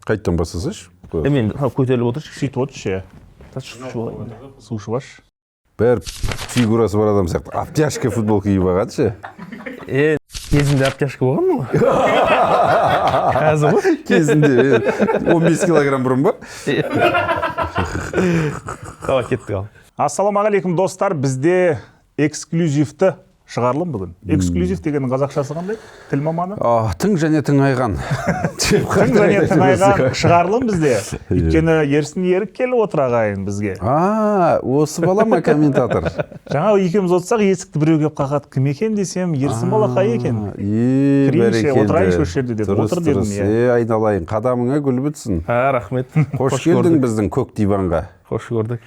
Қайттан бастасайшы. Мен көтеріліп отыршы. Сөйтіп отыршы, иә. Су ішіп алайын. Су ішіп алшы. Бәрі фигурасы бар адам сияқты. Обтяжка футболка киіп алған ше. Кезінде обтяжка болған ғой. Қазір ғой. Кезінде 15 килограмм бұрын ба? Давай, кеттік ал. Ассалаумағалейкум, достар. Бізде эксклюзивті шығарылым бүгін. Эксклюзив дегеннің қазақшасы қандай? Тіл маманы? Тың және тыңайған. Тың және тыңайған шығарылым бізде. Өйткені Ерсін Ерік келіп отыр ағайын бізге. Осы бала ма комментатор? Жаңа екеуміз отырсақ, есікті біреу келіп қағады. Кім екен десем, Ерсін балақай екен. Кірейінші, отырайыншы осы жерде деді. Отыр дедім, иә. Айналайын, қадамыңа гүл бітсін. Рахмет. Қош келдің біздің көк диванға. Қош көрдік.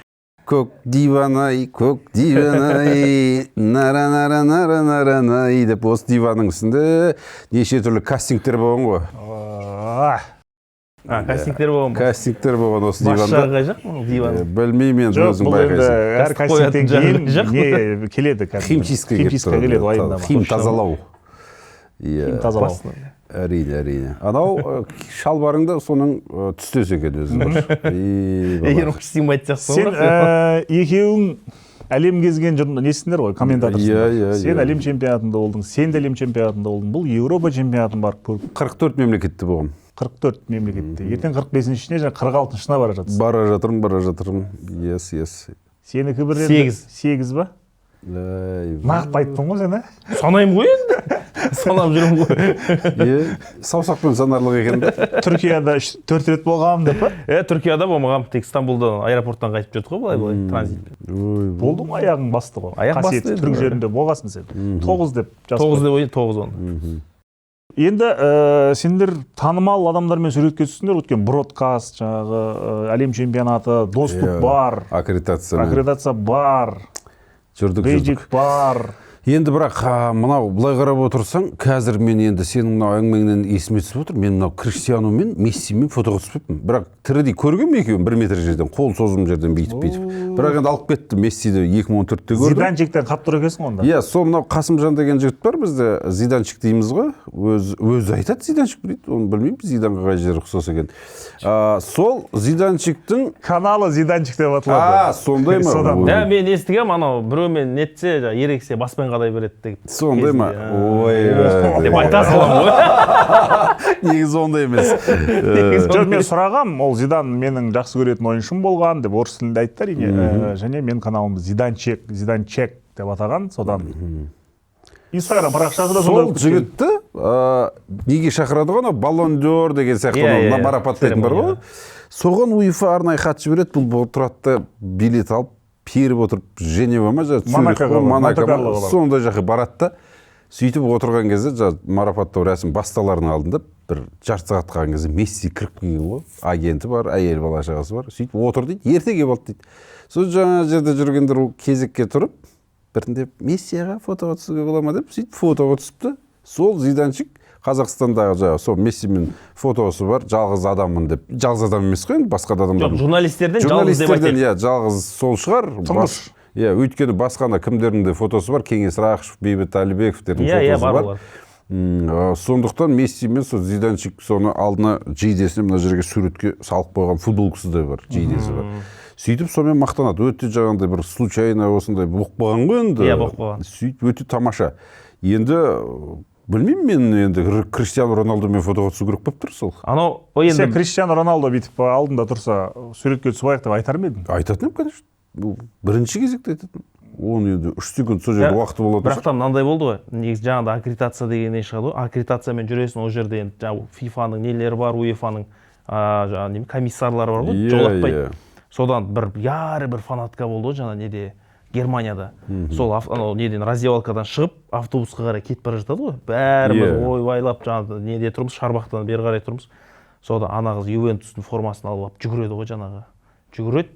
Көк диван-ай, көк диван-ай, нара нара нара нара най деп осы диванның үстінде неше түрлі кастингтер болған ғой. Кастингтер болған ба? Кастингтер болған осы диванда. Бас жағы қай жақ бұл диван? Білмеймін енді, өзің байқайсың. Әр кастингтен кейін не келеді кәдімгі. Химчистка келеді, уайымдама. Хим тазалау. Хим тазалау. Әрине, әрине. Анау шалбарыңда соның түстес екен өзі бір. Егер сыймайтын сияқты. Сен екеуің әлем кезген несіңдер ғой, комментаторсыңдар. Сен әлем чемпионатында болдың, сен де әлем чемпионатында болдың. Бұл Еуропа чемпионатын барып көріп. 44 мемлекетте болғым. 44 мемлекетте. Ертең 45-шіне және 46-шына бара жатырсың. Бара жатырмын, бара жатырмын. Yes, yes. Сенікі бір енді 8 ба? Нақты айттың ғой сен, ә? Санаймын ғой енді. Санап жүрмін ғой. Саусақпен санарлық екен да. Түркияда 4 рет болғанмын деп па? Түркияда болмағанмын, тек Стамбулдан аэропорттан қайтып жүрдік қой, былай-былай транзитпен. Болды ма, аяғың басты ғой? Аяқ басты. Түрік жерінде болғасын сен. 9 деп жазып. 9 деп ойын, 9 оны. Енді сендер танымал адамдармен суретке түстіңдер, өткен бродкаст, жаңағы әлем чемпионаты, доступ бар. Аккредитация. Аккредитация бар. Жүрдік, жүрдік. Бар. Енді бірақ мынау былай қарап отырсаң, қазір мен енді сенің мынау әңгімеңнен есіме түсіп отыр. Мен мынау Криштиану мен Мессимен фотоға түспеппін. Бірақ тірідей көргенмін екеуін 1 метр жерден, қол созым жерден бүйтіп-бүйтіп. Бірақ енді алып кетті Мессиді 2014-те көрдім. Зиданчиктен қап тұр екенсің онда. Иә, сол мынау Қасымжан деген жігіт бар бізде, Зиданчик дейміз ғой. Өзі айтады Зиданчик дейді, оны білмеймін, Зиданға қай жері ұқсас екен. Сол Зиданчиктің каналы Зиданчик деп аталады. Сондай ма? Мен естігем, анау біреумен нетсе, ерексе баспен қадай береді деп. Сондай ма? Ой, деп айта саламын ғой. Негізі ондай емес. Жоқ, мен сұрағам, ол Зидан менің жақсы көретін ойыншым болған деп орыс тілінде айтты әрине. Және мен каналымды Зиданчик, Зиданчек деп атаған, содан. Инстаграм парақшасы да сондай. Сол жігітті неге шақырады ғой, Баллон д'Ор деген сияқты марапаттайтын бар ғой. Соған УЕФА арнайы хат жібереді, бұл тұрады да билет алып, періп отырып, Женева ма, Монако ма, сондай жаққа барады да, сөйтіп отырған кезде, марапаттау рәсім басталарының алдында бір жарты сағат қалған кезде Месси кіріп келген ғой, агенті бар, әйел бала шағасы бар, сөйтіп отыр дейді, ерте келіп алды дейді. Сол жаңа жерде жүргендер кезекке тұрып, біртіндеп Мессиға фотоға түсуге бола ма деп, сөйтіп фотоға түсіпті. Сол Зиданчик Қазақстандағы жаңағы сол Мессимен фотосы бар, жалғыз адаммын деп. Жалғыз адам емес қой енді, басқа да адамдар. Жоқ, журналистерден жалғыз деп айтайық. Журналистерден, иә, жалғыз сол шығар. Тұңғыш. Иә, өйткені басқа да кімдердің де фотосы бар, Кеңес Рақышев, Бейбіт Әлібековтердің фотосы бар. Сондықтан Месси мен сол Зиданчик соны алдына жейдесіне мына жерге суретке салып қойған футболкасы да бар, жейдесі бар. Сөйтіп сонымен мақтанады. Өте жаңағындай бір случайно осындай болып қалған ғой енді. Иә, болып қалған. Сөйтіп өте тамаша. Енді білмеймін, мен енді Криштиану Роналдомен фотоға түсу керек болып тұр сол. Анау, енді сен Криштиану Роналдо бүйтіп алдында тұрса, суретке түсіп алайық деп айтар ма едің? Айтатын едім, конечно. Бірінші кезекте айтатын. Оны енді 3 секунд сол жерде уақыты болатын. Бірақ та мынандай болды ғой. Негізі жаңағыдай аккредитация дегеннен шығады ғой. Аккредитациямен жүресің, ол жерде енді жаңағы ФИФА-ның нелері бар, УЕФА-ның жаңағы комиссарлары бар ғой, жолатпайды. Содан бір яры бір фанатка болды ғой жаңа неде, Германияда. Сол анау неден раздевалкадан шығып автобусқа қарай кетіп бара жатады ғой. Бәріміз ойбайлап жаңағы неде тұрмыз, Шарбақтан бері қарай тұрмыз. Сода ана қыз Ювентустың формасын алып алып жүгіреді ғой жаңағы. Жүгіреді,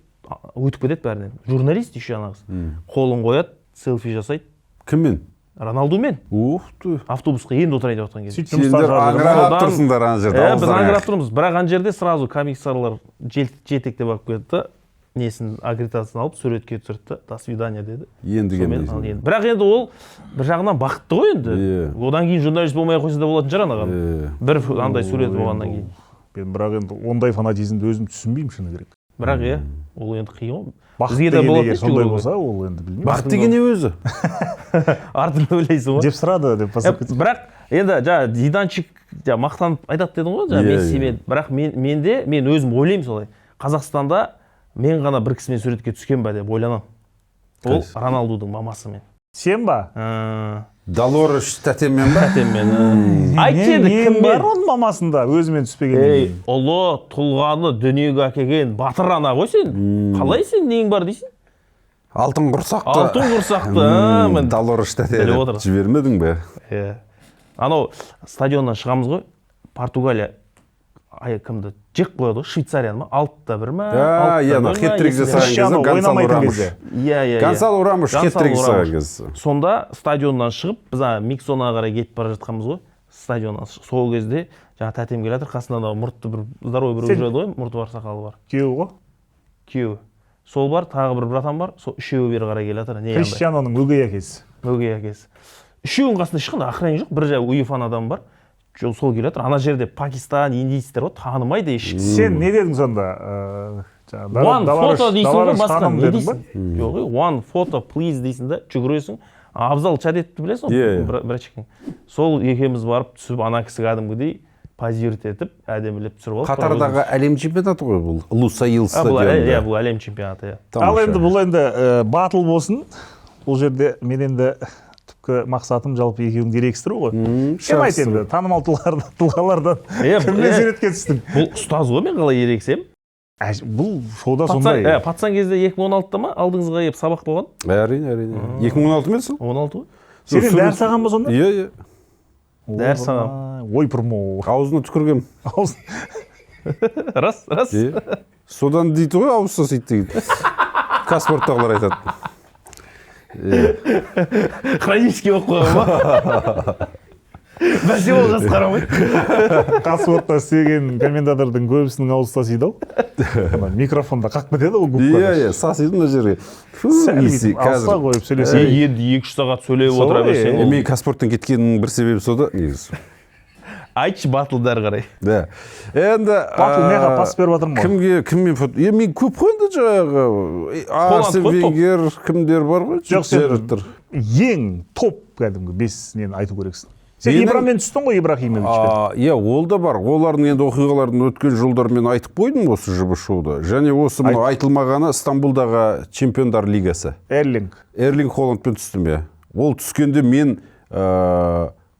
өтіп кетеді бәрінен. Журналист еще ана қыз. Қолын қояды, селфи жасайды. Кіммен? Роналдумен. Ух ты. Автобусқа енді отырайын деп жатқан кезде. Сендер аңырап тұрсыңдар ана жерде. Біз аңырап тұрмыз. Бірақ ана жерде сразу комиссарлар жетектеп алып кетті. несін, аккредитациясын алып, суретке түсірді, до свидания деді. Енді келмейсің. Бірақ енді ол бір жағынан бақытты ғой енді. Одан кейін журналист болмай қойса да болатын шығар анаған. Бір андай сурет болғаннан кейін. Мен бірақ енді ондай фанатизмді өзім түсінбеймін, шыны керек. Бірақ иә, ол енді қиын ғой. Бақыт деген егер сондай болса, ол енді білмеймін. Бақыт деген не өзі? Артын ойлайсың ғой. Деп сұрады деп бастап кетті. Бірақ енді жаңа Зиданчик мақтанып айтады дедің ғой, жаңа Мессимен. Бірақ мен өзім ойлаймын солай. Қазақстанда мен ғана бір кісімен суретке түскен ба деп ойланамын. Ол Роналдудың мамасымен. Сен ба? Долорес тәтеммен ба? Тәтеммен. Айтшы енді кім бар оның мамасында өзімен түспегеннен кейін? Ұлы тұлғаны дүниеге әкелген батыр ана ғой сен. Қалай сен нең бар дейсің? Алтын құрсақты. Алтын құрсақты. Долорес тәте деп жібермедің бе? Иә. Анау стадионнан шығамыз ғой. Португалия кімді жек қояды ғой, Швейцарияны ма? 6-1 ма? Иә, хет-трик жасаған кезде Гонсало Рамуш. Иә. Гонсало Рамуш хет-трик жасаған кезде. Сонда стадионнан шығып, біз ана миксонаға қарай кетіп бара жатқанбыз ғой, стадионнан. Сол кезде жаңа тәтем келе жатыр, қасында анау мұртты бір здоровый біреу жүреді ғой, мұрты бар, сақалы бар. Күйеуі ғой? Күйеуі. Сол бар, тағы бір братан бар, сол үшеуі бері қарай келе жатыр. Криштианоның өгей әкесі. Өгей әкесі. Үшеуінің қасында ешқандай охранник жоқ, бір жай УЕФА-ның адамы бар. Сол келе жатыр. Ана жерде Пакистан, индийцтер ғой, танымайды ешкім. Сен не дедің сонда? One photo дейсің ғой, басқа не дейсің? Жоқ, one photo please дейсің да, жүгіресің. Абзал Чадетті білесің ғой, братчикің. Сол екеуміз барып түсіп, ана кісі кәдімгідей позировать етіп, әдемілеп түсіріп алып. Қатардағы әлем чемпионаты ғой бұл, Лусаил стадионында. Иә, бұл әлем чемпионаты, иә. Ал енді бұл енді батыл болсын. Бұл жерде мен енді түпкі мақсатым жалпы екеуіңді ерегістіру ғой. Сен айт енді, танымал тұлғалардан кіммен суретке түстің? Бұл ұстаз ғой, мен қалай ерегісем? Бұл шоуда сондай. Пацан кезде 2016-та ма алдыңызға келіп сабақ болған? Әрине, әрине. 2016 ма сол? 16 ғой. Сенен дәріс алған ба сонда? Иә, иә. Дәріс алған. Ойпырмо. Аузына түкіргем. Рас, рас. Содан дейді ғой, ауыз сасиды деген. Казспорттағылар айтады. Хронический болып қойған ба? Бәсе ол жас қарамайды. Казспортта істеген комментатордың көбісінің аузы сасиды ау. Микрофонда қақ бітеді ғой губка. Иә, иә, сасиды мына жерге. Алса қойып сөйлесе. Енді 2-3 сағат сөйлеп отыра берсең. Мен Казспорттан кеткенінің бір себебі сода негізі. Айтшы батылдар қарай. Да. Енді батыл меға пас беріп жатырмын ғой. Кімге кіммен фото? Е, мен көп қой енді жаңағы Арсен Венгер кімдер бар ғой? Жоқ, сен ең топ кәдімгі 5 нені айту керексің. Сен Ибрамен түстің ғой, Ибрахимовичпен. Иә, ол да бар. Олардың енді оқиғалардың өткен жолдарымен айтып қойдым осы ЖБ шоуда. Және осы мынау айтылмағаны Стамбулдағы Чемпиондар лигасы. Эрлинг. Эрлинг Холландпен түстім, иә. Ол түскенде мен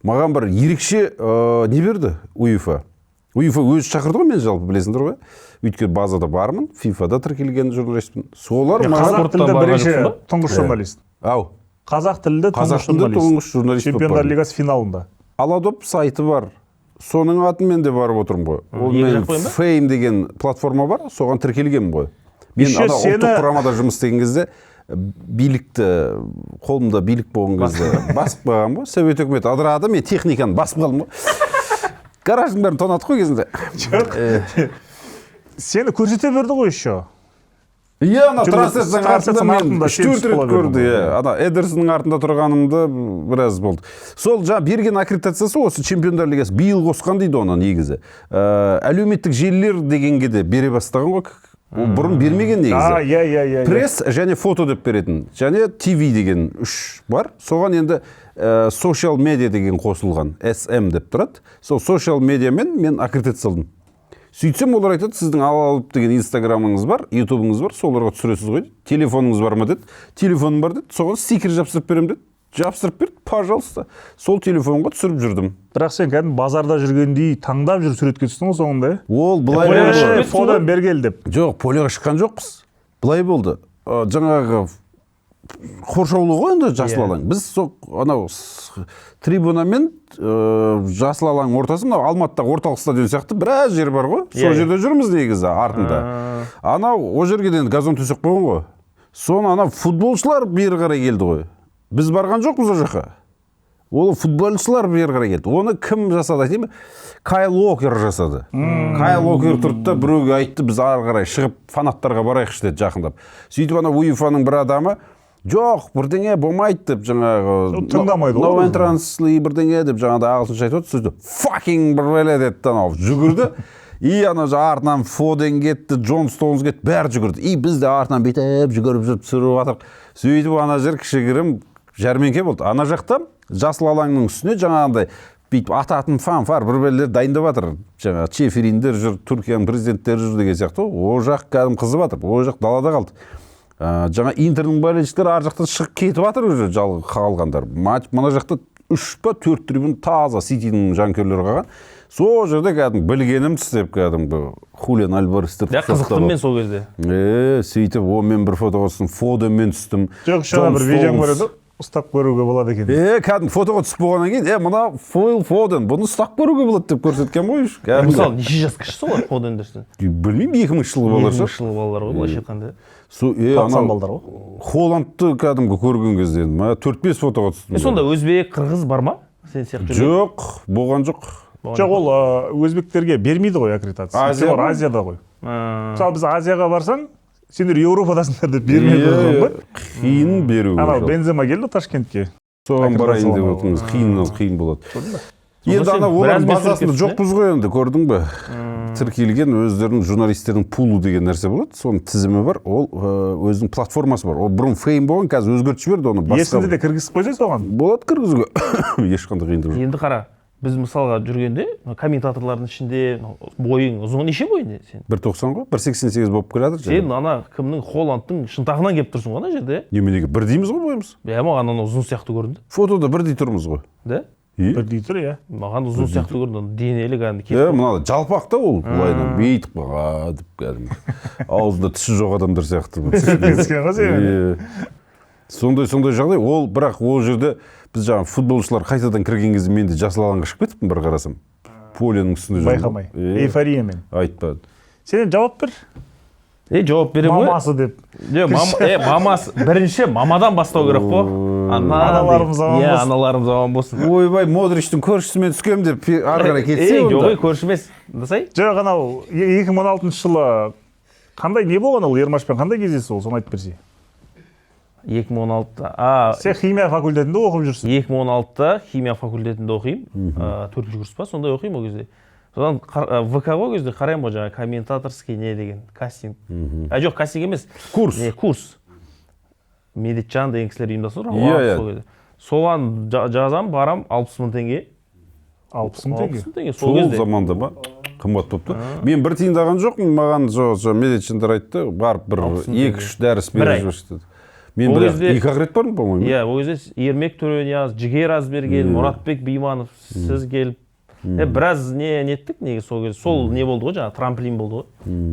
маған бір ерекше не берді УЕФА. УЕФА өзі шақырды ғой мен жалпы, білесіңдер ғой. Өйткені базада бармын, ФИФА-да тіркелген журналистпін. Солар маған қазақ тілді бірінші тұңғыш журналист. Ау. Қазақ тілді тұңғыш журналист. Чемпиондар лигасы финалында. Аладоп сайты бар. Соның атымен де барып отырмын ғой. Ол мен Fame деген платформа бар, соған тіркелгенмін ғой. Мен ана ұлттық құрамада жұмыс істеген кезде билікті, қолымда билік болған кезде басып қойған ғой. Совет өкіметі ыдырады, мен техниканы басып қалдым ғой. Гараждың бәрін тонадық қой кезінде. Жоқ. Сені көрсете берді ғой еще. Иә, ана трансляцияның артында мен 3-4 рет көрді, иә. Ана Эдерсонның артында тұрғанымды біраз болды. Сол жаңа берген аккредитациясы осы Чемпиондар лигасы биыл қосқан дейді оны негізі. Әлеуметтік желілер дегенге де бере бастаған ғой. Ол бұрын бермеген негізі. Иә. Пресс және фото деп беретін. Және ТВ деген 3 бар. Соған енді social media деген қосылған. SM деп тұрады. Сол social медиамен мен аккредитация алдым. Сөйтсем олар айтады, сіздің Алалып деген Инстаграмыңыз бар, Ютубыңыз бар, соларға түсіресіз ғой дейді. Телефоныңыз бар ма деді. Телефоным бар деді. Соған стикер жапсырып беремін деді. Жапсырып берді, пожалуйста. Сол телефонға түсіріп жүрдім. Бірақ сен кәдімгі базарда жүргендей таңдап жүріп суретке түстің ғой соңында, е? Ол былай болды. Фодан бер кел деп. Жоқ, полеға шыққан жоқпыз. Былай болды. Жаңағы қоршаулы ғой енді жасыл алаң. Біз сол анау трибунамен жасыл алаң ортасы, мынау Алматыдағы орталық стадион сияқты біраз жер бар ғой. Сол жерде жүрміз негізі артында. Анау ол жерге де енді газон төсеп қойған ғой. Соны анау футболшылар бері қарай келді ғой. Біз барған жоқпыз ол жаққа. Ол футболшылар бері қарай келді. Оны кім жасады айтайын ба? Кайл Уокер жасады. Кайл Уокер тұрды да біреуге айтты, біз ары қарай шығып фанаттарға барайықшы деді жақындап. Сөйтіп ана УЕФА-ның бір адамы жоқ, бірдеңе болмайды деп жаңағы тыңдамайды ғой. No entrance бірдеңе деп жаңағыдай ағылшынша айтып отыр. Сөйтіп fucking бір бәле деді анау жүгірді. И ана артынан Фоден кетті, Джон Стоунс кетті, бәрі жүгірді. И біз де артынан бүйтіп жүгіріп жүріп түсіріп жатырық. Сөйтіп ана жер кішігірім жәрмеңке болды. Ана жақта жасыл алаңның үстіне жаңағындай бүйтіп ататын фанфар бір бәлелер дайындап жатыр. Жаңағы Чефериндер жүр, Түркияның президенттері жүр деген сияқты. О жақ кәдімгі қызып жатыр, о жақ далада қалды. Жаңа Интердің болельщиктері ар жақтан шығып кетіп жатыр уже қалғандар. Мына жақта 3 па 4 трибун таза Ситидің жанкүйерлері қалған. Сол жерде кәдімгі білгенім тістеп кәдімгі Хулиан Альваресті қызықтым мен сол кезде. Сөйтіп онымен бір фотоға түстім, Фоденмен түстім. Жоқ, жаңа бір видеоң бар еді, ұстап көруге болады екен. Кәдімгі фотоға түсіп болғаннан кейін, мына Фил Фоден, бұны ұстап көруге болады деп көрсеткен ғой. Мысалы, неше жас кіші солар Фодендерсің? Білмеймін, 2000 жылғы балалар шығар. 2000 жылғы балалар ғой, былайша айтқанда. Пацан балдар ғой. Холландты кәдімгі көрген кезде, 4-5 фотоға түстім. Сонда өзбек, қырғыз бар ма? Сен сияқты жүрген? Жоқ, болған жоқ. Жоқ, ол өзбектерге бермейді ғой аккредитация. Азияда ғой. Мысалы, біз Азияға барсаң, сендер Еуропадасыңдар деп бермейді ғой. Қиын беру. Анау Бензема келді Ташкентке. Соған барайын деп отырмыз. Қиын болады. Енді ана олардың базасында жоқпыз ғой енді, көрдің бе? Тіркелген өздерінің журналистердің пулы деген нәрсе болады. Соның тізімі бар. Ол өзінің платформасы бар. Ол бұрын Фейм болған, қазір өзгертіп жіберді оны. Есімді де кіргізіп қойсай соған? Болады кіргізуге. Ешқандай қиындық жоқ. Енді қара, біз мысалға жүргенде комментаторлардың ішінде бойың ұзын, неше бойың сен? 1.90 ғой, 1.88 болып келе жатыр. Сен ана кімнің Холландтың шынтағынан келіп тұрсың ғой ана жерде. Неменеге бірдейміз ғой бойымыз? Иә, маған ана ұзын сияқты көрінді. Фотода бірдей тұрмыз ғой. Да? Бірдей тұр, иә. Маған ұзын сияқты көрінді, денелі кәдімгі. Иә, мына жалпақ та ол, былайынан бүйтіп деп кәдімгі. Аузында тісі жоқ адамдар сияқты. Түскен ғой сен. Сондай жағдай. Ол бірақ ол жерде біз жаңа футболшылар қайтадан кірген кезде мен де жасыл алаңға шығып кетіппін бір қарасам. Поленің үстінде жүрмін. Байқамай. Эйфориямен. Айтпа. Сен жауап бер. Жауап беремін ғой. Мамасы деп. Мамасы. Бірінші мамадан бастау керек қой. Аналарымыз аман болсын. Аналарымыз аман болсын. Ойбай, Модричтің көршісімен түскем деп ары қарай кетсе онда. Жоқ, көрші емес. Дасай? Жоқ, анау 2016 жылы қандай не болған ол Ермашпен қандай кездесу ол, соны айтып берсе. 2016-та. Сен химия факультетінде оқып жүрсің. 2016-та химия факультетінде оқимын. 4-ші курс па, сондай оқимын ол кезде. Содан ВК ғой кезде қараймын ғой жаңа комментаторский не деген кастинг. Жоқ, кастинг емес. Курс. Не, курс. Медетжан деген кісілер ұйымдастырды. Иә. Соған жазам, барам 60 мың теңге. 60 мың теңге? 60 мың теңге сол кезде. Сол заманда ма? Қымбат болыпты. Мен бір тиындаған жоқпын, маған Медетжандар айтты, барып бір 2-3 дәріс беріп жіберші деді. Мен бір 2-ақ рет бардым, по-моему. Иә, ол кезде Ермек Төренияз, Жігер Азберген, Мұратбек Биманов, сіз келіп, біраз не неттік неге сол кезде. Сол не болды ғой, жаңа трамплин болды ғой.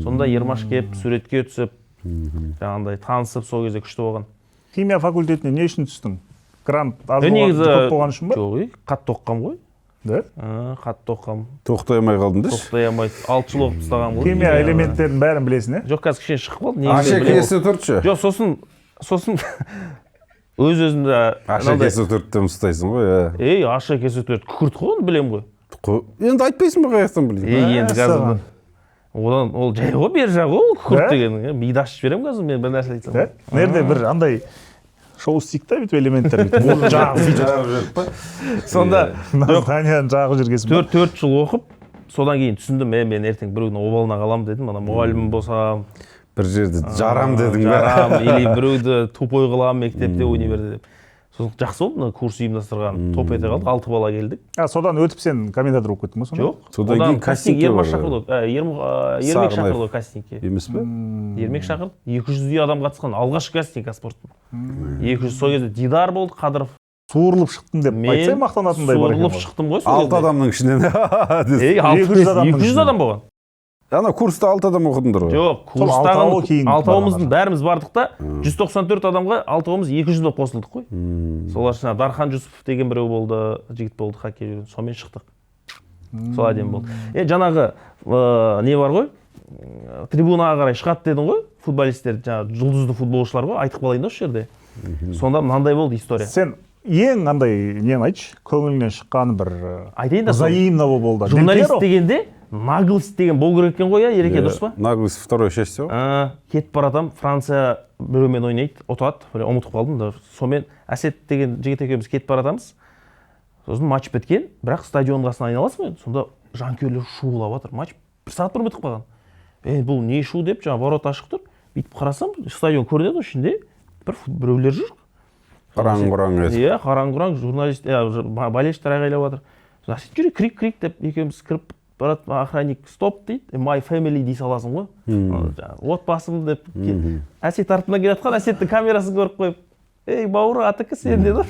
Сонда Ермаш келіп, суретке түсіп, жаңағындай танысып, сол кезде күшті болған. Химия факультетіне не үшін түстің? Грант аз болған, көп болған үшін ба? Жоқ, қатты оқығам ғой. Да? Қатты оқығам. Тоқтай алмай қалдым деші? Тоқтай алмай, 6 жыл оқып тастағам ғой. Химия элементтерінің бәрін білесің, е? Жоқ, қазір кішкене шығып қалды. Аша кесе төртші? Жоқ, сосын өз-өзімді Аша кесе төрттен ұстайсың ғой, ә. Ей, аша кесе төрт күкірт қой, оны білем ғой. Енді айтпайсың ба, қаяқтан білейін? Ей, енді қазір одан ол жай ғой, бер жағы ғой, күкірт деген. Миды ашып жіберемін қазір, мен бір нәрсе айтсам. Мына жерде бір андай шоу істейік та, бүйтіп элементтер бүйтіп жағып жіберіп па? Сонда Данияны жағып жібергенсің ба? 4 жыл оқып, содан кейін түсіндім, мен ертең бір күні обалына қаламын дедім, ана мұғалім болсам, бір жерде жарам дедің бе? Жарам, или біреуді тупой қыламын мектепте, универде деп. Сосын жақсы болды, мына курс ұйымдастырған, топ ете қалдық, 6 бала келдік. Содан өтіп сен комментатор болып кеттің ба сонда? Жоқ. Содан кейін кастингке Ермек шақырды ғой кастингке. Емес пе? Ермек шақырды. 200-дей адам қатысқан алғашқы кастинг Қазспорттың. 200 сол кезде Дидар болды, Қадыров. Суырылып шықтым деп айтсай мақтанатындай бар екен. Суырылып шықтым ғой сол кезде. 6 адамның ішінен. Ей, 200 адам болған. Ана курста 6 адам оқыдыңдар ғой? Жоқ, курстағы алтауымыздың бәріміз бардық та, 194 адамға алтауымыз 200 болып қосылдық қой. Солар ішінде Дархан Жүсіпов деген біреу болды, жігіт болды, хоккей жүрген, сонымен шықтық. Сол әдемі болды. Жаңағы не бар ғой, трибунаға қарай шығады дедің ғой, футболисттер, жаңағы жұлдызды футболшылар ғой, айтып қалайын да осы жерде. Сонда мынандай болды история. Сен Ең андай нені айтшы, көңіліңнен шыққан бір Айтайын да, взаимного болды. Журналист дегенде наглость деген болу керек екен ғой, иә, Ереке, дұрыс па? Наглость второе счастье ғой. Кетіп баратам, Франция біреумен ойнайды, ұтады, ұмытып қалдым да. Сонымен Әсет деген жігіт екеуміз кетіп баратамыз. Сосын матч біткен, бірақ стадионның қасына айналасың ғой, сонда жанкүйерлер шулап жатыр. Матч бір сағат бұрын бітіп қалған. Бұл не шу деп, жаңа ворота ашық тұр. Бүйтіп қарасам, стадион көрінеді ғой, ішінде бір біреулер жүр. Қараң-құраң етіп. Иә, қараң-құраң, журналист, болельщиктер айғайлап жатыр. Сосын Әсет жүре, кірейік, кірейік деп екеуміз кіріп барады, охранник стоп дейді, my family дей саласың ғой. Отбасым деп. Әсет артынан келе жатқан Әсеттің камерасын көріп қойып, ей, бауыр, атыкі сен деді.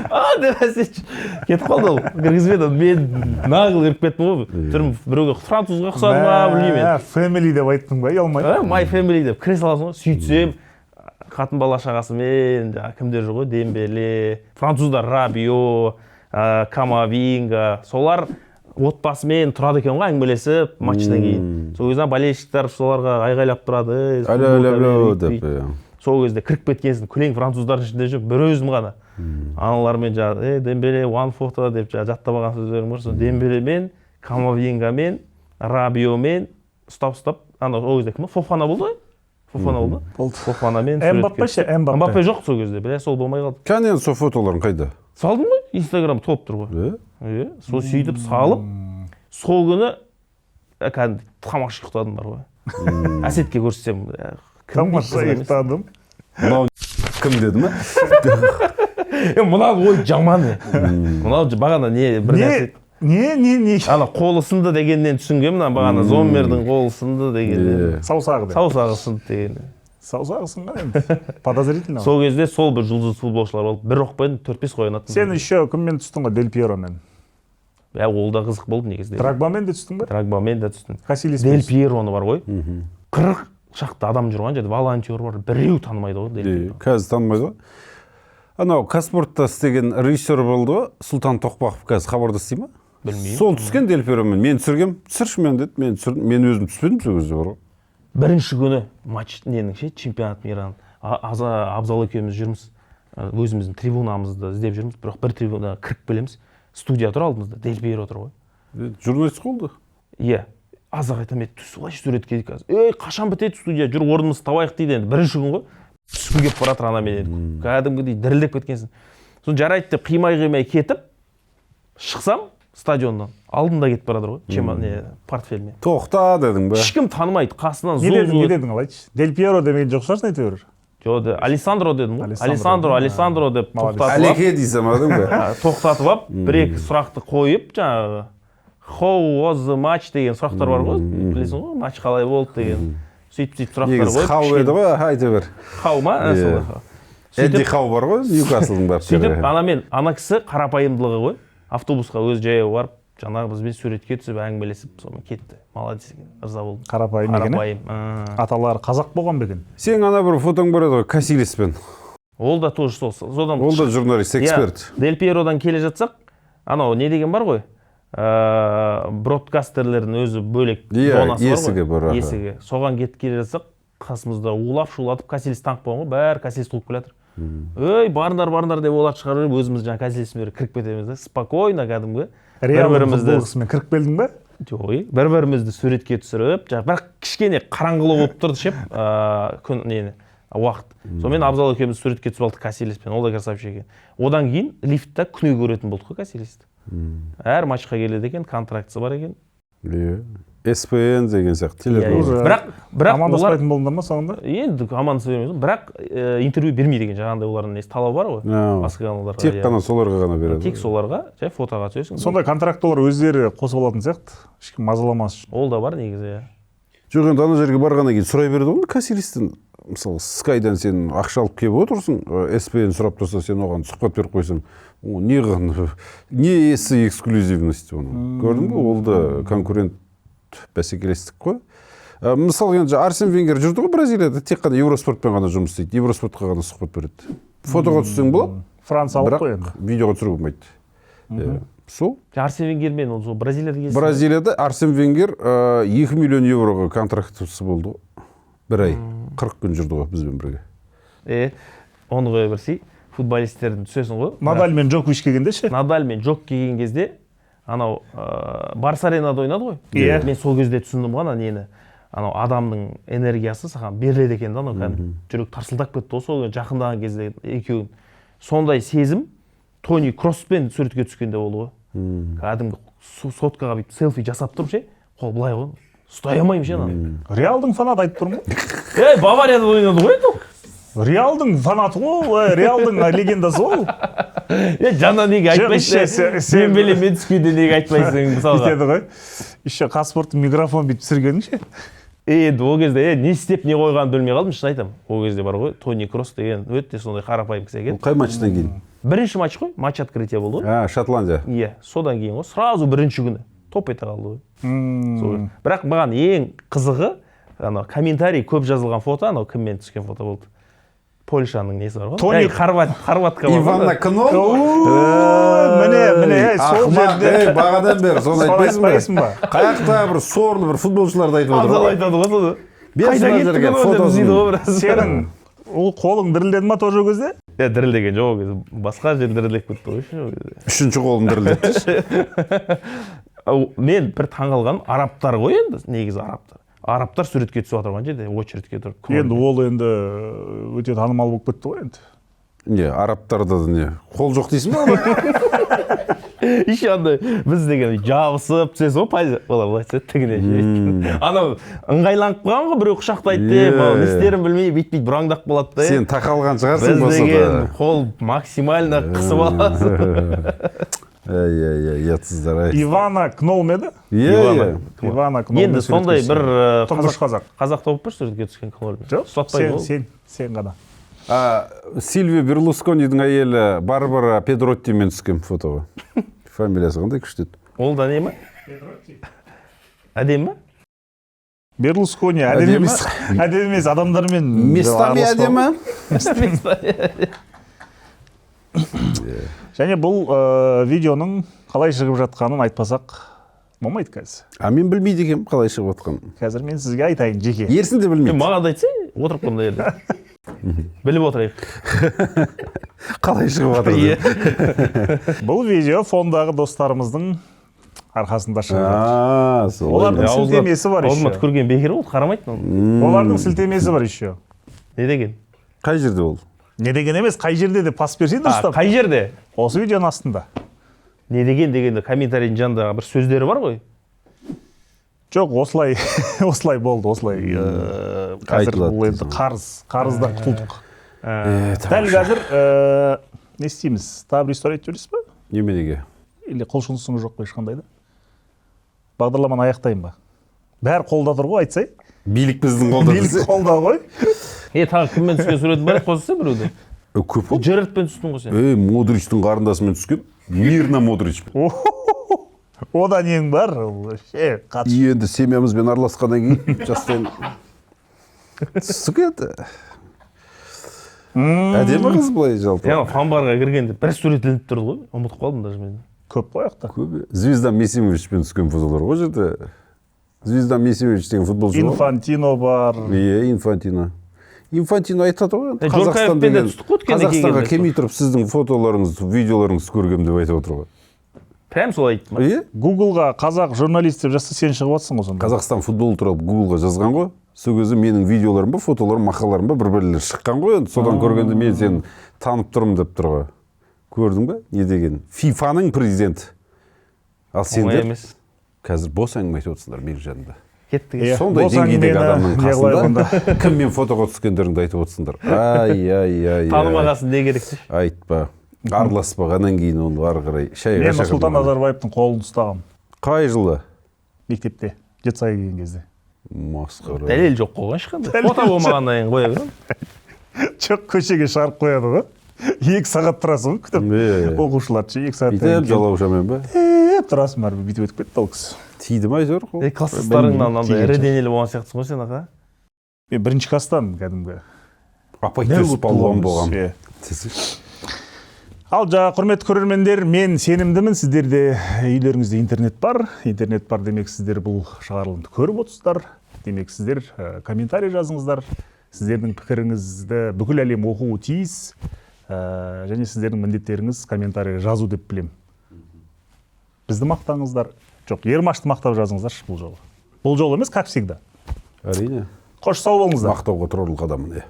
А, деп Әсет кетіп қалды ол, кіргізбеді. Мен нағыл кіріп кеттім ғой. Түрім біреуге французға ұқсады ма, білмеймін. Family деп айттың ба, ұялмай? My family деп кіре саласың ғой. Сөйтсем, қатын бала шағасымен, жаңағы кімдер жүр ғой, Дембеле, француздар Рабио, Камавинга, солар отбасымен тұрады екен ғой, әңгімелесіп матчтан кейін. Сол кезде болельщиктер соларға айғайлап тұрады. Алло, деп. Сол кезде кіріп кеткенсің, күлең француздардың ішінде жүріп, бір өзім ғана. Аналармен жаңағы, Дембеле, one photo деп жаңағы жаттап алған сөздерім бар. Сол Дембелемен, Камавингамен, Рабиомен ұстап-ұстап, ана ол кезде кім? Фофана болды ғой? Фофана болды? Болды. Фофанамен Мбаппе ше, Мбаппе. Мбаппе жоқ сол кезде, бля, сол болмай қалды. Кәне енді сол фотоларың қайда? Салдым ғой, Инстаграм толып тұр ғой. Е, сол сөйтіп салып, сол күні кәдімгі тамаша ұйықтадым бар ғой. Әсетке көрсетсем, тамаша ұйықтадым. Мынау кім деді ме? Мынау ой жаман. Мынау бағана не бір нәрсе. Не. Ана қолы сынды дегеннен түсінгенмін, мына бағана Зоммердің қолы сынды дегеннен. Саусағы деп. Саусағы сынды дегеннен. Саусағы сынған енді. Подозрительно. Сол кезде сол бір жұлдыз футболшылар болып, бір оқпен 4-5 қойын аттым. Сен еще кіммен түстің ғой? Дель Пьеромен. Ә, ол да қызық болды негізі. Дрогбамен де түстің бе? Дрогбамен де түстім. Касилес. Дель Пьероны бар ғой. 40 шақты адам жүрген жерде волонтер бар, біреу танымайды ғой Дель Пьеро. Қазір танымайды ғой. Анау Казспортта істеген режиссер болды ғой, Сұлтан Тоқпақов, қазір Хабарда істей ма? Білмеймін. Сол түскен Дель Пьеромен, мен түсіргем, түсірші мен деді, мен түсірдім, мен өзім түспедім сол кезде бар ғой. Бірінші күні матч ненің ше, чемпионат мираның. Абзал екеуміз жүрміз, өзіміздің трибунамызды іздеп жүрміз, бірақ бір трибунаға кіріп келеміз, студия тұр алдымызда, Дель Пьеро тұр ғой. Журналист болды. Иә. Азақ айтам, түс олайшы суретке дейді қазір. Ей, қашан бітеді студия, жүр орнымызды табайық дейді енді. Бірінші күн ғой. Түскім келіп бара жатыр ана мен енді. Кәдімгідей дірілдеп кеткенсің. Сосын жарайды деп қимай-қимай кетіп, шықсам стадионнан, алдында кетіп бара жатыр ғой, не, портфельмен. Тоқта дедің бе? Ешкім танымайды, қасынан зу-зу. Не дедің ал айтшы? Дель Пьеро деген жоқ шығарсың әйтеуір. Жоқ, Алессандро дедім ғой. Алессандро, Алессандро деп тоқтатып алып. Әлеке дейсің ба, дедің бе? Тоқтатып алып, бір-екі сұрақты қойып, жаңағы how was the match деген сұрақтар бар ғой, білесің ғой, матч қалай болды деген. Сөйтіп-сөйтіп сұрақтар қойып. Негізі Хау еді ғой, айта бер. Хау ма? Солай. Эдди Хау бар ғой, Ньюкаслдың бапкері. Сөйтіп анамен, ана кісі қарапайымдылығы ғой, автобусқа өзі жаяу барып, жаңағы бізбен суретке түсіп, әңгімелесіп, сонымен кетті. Молодец екен, ырза болдым. Қарапайым екен. Қарапайым. Аталары қазақ болған ба екен? Сенің ана бір фотоң бар еді ғой, Касилеспен. Ол да тоже сол. Содан ол да журналист, эксперт. Дель Пьеродан келе жатсақ, анау не деген бар ғой? Бродкастерлердің өзі бөлек зонасы бар ғой. Есігі бар. Есігі. Соған кетіп келе жатсақ, қасымызда улап шулатып Касилес танып қойған ғой, бәрі Касилес қуып келе жатыр. Ей, барыңдар, барыңдар деп оларды шығарып, өзіміз жаңа Касилеспен бері кіріп кетеміз да, спокойно кәдімгі. Бір-бірімізді кіріп келдің бе? Жоқ, бір-бірімізді суретке түсіріп, бірақ кішкене қараңғылау болып тұрды ше, күн нені, уақыт. Сонымен Абзал екеуміз суретке түсіп алдық Касилеспен, ол да красавчик екен. Одан кейін лифтта күні көретін болдық қой Касилесті. Әр матчқа келеді екен, контрактысы бар екен. Иә. СПН деген сияқты телевизор. Бірақ амандаспайтын болдыңдар ма соңында? Енді амандаса бермейміз, бірақ интервью бермейді екен, жаңағындай олардың несі талабы бар ғой. Басқа каналдарға. Тек қана соларға ғана береді. Тек соларға, жай фотоға түсесің. Сондай контракт олар өздері қосып алатын сияқты, ешкім мазаламас үшін. Ол да бар негізі, иә. Жоқ, енді ана жерге барғаннан кейін сұрай береді ғой Касилестен. Мысалы, Скайдан сен ақша алып келіп отырсың, СПН сұрап тұрса, сен оған сұхбат беріп қойсаң, не несі эксклюзивность оның? Көрдің бе? Ол да конкурент бәсекелестік қой. Мысалы, енді Арсен Венгер жүрді ғой Бразилияда, тек қана Евроспортпен ғана жұмыс істейді, Евроспортқа ғана сұхбат береді. Фотоға түссең болады, франциялық қой енді. Бірақ видеоға түсіруге болмайды. Сол. Арсен Венгермен ол сол Бразилияда кездесті. Бразилияда Арсен Венгер 2 миллион евроға контрактысы болды ғой. Бір ай, 40 күн жүрді ғой бізбен бірге. Оны қоя берсей, Футболистердің түсесің ғой. Надаль мен Джокович келгенде ше? Надаль мен Джок келген кезде анау Барс аренада ойнады ғой. Иә. Мен сол кезде түсіндім ғой ана нені. Анау адамның энергиясы саған беріледі екен да, анау кәдімгі жүрек тарсылдап кетті ғой сол жақындаған кезде екеуін. Сондай сезім Тони Кросспен суретке түскенде болды ғой. Кәдімгі соткаға бүйтіп селфи жасап тұрып ше, қол былай ғой, ұстай алмаймын ше ананы. Реалдың фанаты айтып тұрмын ғой. Ей, Баварияда ойнады ғой енді ол. Реалдың фанаты ғой, Реалдың легендасы ол. Е, жаңа неге айтпайсың? Дембелемен түскенде неге айтпайсың мысалға? Бүйтеді ғой. Еще Қазспорттың микрофон бүйтіп түсіргенің ше. Енді ол кезде не істеп не қойғанын білмей қалдым, шын айтамын. Ол кезде бар ғой, Тони Кросс деген өте сондай қарапайым кісі екен. Ол қай матчтан кейін? Бірінші матч қой, матч открытия болды ғой. А, Шотландия. Иә, содан кейін ғой, сразу бірінші күні топ ете қалды ғой. Бірақ маған ең қызығы, анау комментарий көп жазылған фото, анау кіммен түскен фото болды. Польшаның несі бар ғой? Тони Хорватка бар. Ивана Кнол. Міне, міне, сол жерде. Бағадан бері соны айтпайсың ба? Қаяқта бір сорлы бір футболшыларды айтып отыр ғой. Айтады ғой соны. Қайда кеттің фотосын? Сенің ол қолың дірілдеді ма тоже ол кезде? Е, дірілдеген жоқ ол кезде. Басқа жер дірілдеп кетті ғой ол кезде. Үшінші қолым дірілдепті. Мен бір таңғалғаным арабтар ғой енді, негізі арабтар. Арабтар суретке түсіп отырған жерде, очередке тұрып. Енді ол енді өте танымал болып кетті ғой енді. Не, арабтарда да не, қол жоқ дейсің ба? Еще андай біз деген жабысып түсесің ғой, пайза. Олар былай түседі, тігіне жібереді. Анау ыңғайланып қалған ғой, біреу құшақтайды деп, не істерін білмей, бүйтіп бұраңдап қалады да. Сен тақалған шығарсың болса да. Біз деген қол максимально қысып аласың. Ай, ұятсыздар, ай. Ивана Кнол ма еді? Иә, Ивана Кнол. Енді сондай бір тұңғыш қазақ. Қазақ тауып бір суретке түскен Кнолмен. Жоқ, сен ғана. Сильвио Берлусконидің әйелі Барбара Педроттимен түскен фотоға. Фамилиясы қандай күшті еді. Ол да не ма? Әдемі ма? Берлускони әдемі емес. Әдемі емес, адамдармен. Местами әдемі. Және бұл видеоның қалай шығып жатқанын айтпасақ болмайды қазір. А мен білмейді екенмін қалай шығып жатқанын. Қазір мен сізге айтайын жеке. Ерсін де білмейді. Маған да айтсай, отырып мына жерде. Біліп отырайық. Қалай шығып жатыр? Бұл видео фондағы достарымыздың арқасында шығып жатыр. Олардың сілтемесі бар еще. Аузыма түкірген бекер болды, қарамайтын оны. Олардың сілтемесі бар еще. Не деген? Қай жерде ол? Не деген емес, қай жерде деп пас берсең дұрыстап. Қай жерде? Осы видеоның астында. Не деген дегенде комментарийдің жанындағы бір сөздері бар ғой. Жоқ, осылай, осылай болды, осылай. Қазір бұл енді қарыздан құтылдық. Дәл қазір не істейміз? Тағы бір история айтып жібересіз ба? Неменеге? Или құлшынысыңыз жоқ па ешқандай да? Бағдарламаны аяқтайын ба? Бәрі қолда тұр ғой, айтсай. Билік біздің қолда. Билік қолда ғой. Тағы кіммен түскен суретің бар, қосылса біреуді? Көп ол. Джерардпен түстің ғой сен. Модричтің қарындасымен түскен. Мирна Модрич. Ода нең бар? Енді семьямызбен араласқаннан кейін жастайын түстік енді. Әдемі қыз былай жалпы. Фанбарға кіргенде бір сурет ілініп тұрды ғой. Ұмытып қалдым даже мен. Көп қой аяқта. Көп. Звезда Месимовичпен түскен фотолар ғой жерде. Звезда Месимович деген футболшы бар. Инфантино бар. Иә, Инфантино. Инфантино айтады ғой. Қазақстан деген Қазақстанға келмей тұрып сіздің фотоларыңызды, видеоларыңызды көргем деп айтып отыр ғой. Прям солай айтты ма? Иә. Гуглға қазақ журналист деп жазса сен шығып жатсың ғой сонда. Қазақстан футболы туралы Гуглға жазған ғой. Сол кезде менің видеоларым ба, фотоларым, мақалаларым ба бір-бірлері шыққан ғой. Енді содан көргенде мен сені танып тұрмын деп тұр ғой. Көрдің бе? Не деген? ФИФА-ның президенті. Ал сендер қазір бос әңгіме айтып отырсыңдар менің жанымда. Кеттік. Сондай деңгейдегі адамның қасында кіммен фотоға түскендеріңді айтып отырсыңдар. Ай, ай, ай. Танымағасын не керек? Айтпа. Араласпағаннан кейін оны ары қарай шайға Мен Нұрсұлтан Назарбаевтың қолын ұстағам. Қай жылы? Мектепте, жетісайға келген кезде. Масқара. Дәлел жоқ қойған ешқандай. Фото болмағаннан кейін қоя беремін. Жоқ, көшеге шығарып қояды ғой. 2 сағат тұрасың ғой күтіп. Оқушылар ше 2 сағат. Бүйтіп жалаушамен ба? Деп тұрасың бәрі бүйтіп өтіп кетті ол кісі. Тиді ма әйтеуір? Класстастарыңнан андай ірі денелі болған сияқтысың ғой сен аға. Мен бірінші класстан кәдімгі. Апай төс палуан болған. Ал жаңа құрметті көрермендер, мен сенімдімін, сіздерде үйлеріңізде интернет бар. Интернет бар демек сіздер бұл шығарылымды көріп отырсыздар. Демек сіздер комментарий жазыңыздар. Сіздердің пікіріңізді бүкіл әлем оқуы тиіс. Және сіздердің міндеттеріңіз комментарий жазу деп білемін. Бізді мақтаңыздар. Жоқ, Ермашты мақтап жазыңыздаршы бұл жолы. Бұл жолы емес, как всегда. Әрине. Қош, сау болыңыздар. Мақтауға тұрарлық адаммын, иә.